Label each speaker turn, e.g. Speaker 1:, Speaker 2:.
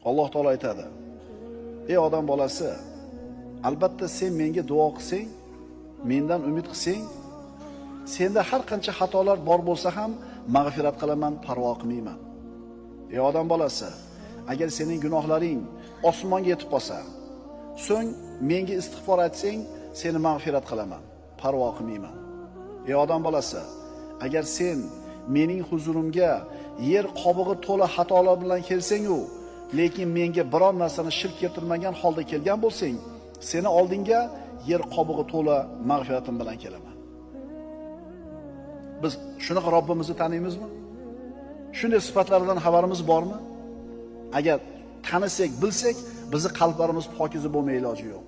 Speaker 1: Alloh taolo aytadi: "Ey odam bolasi, albatta sen menga duo qilsang, mendan umid qilsang, senda har qancha xatolar bor bo'lsa ham mag'firat qilaman, parvo qilmayman. Ey odam bolasi, agar sening gunohlaring osmonga yetib qolsa, so'ng menga istig'for aytsang, seni mag'firat qilaman, parvo qilmayman. Ey odam bolasi, agar sen mening huzurimga yer qobig'i to'la xatolar bilan kelsang-u, lekin menga biron narsani shirk keltirmagan holda kelgan bo'lsang, seni oldinga yer qobig'i to'la mag'firatim bilan kelaman." Biz shunaqa Robbimizni taniymizmi? Shunday sifatlaridan xabarimiz bormi? Agar tanisak, bilsak, bizi qalblarimiz pokiza bo'lmay iloji yo'q.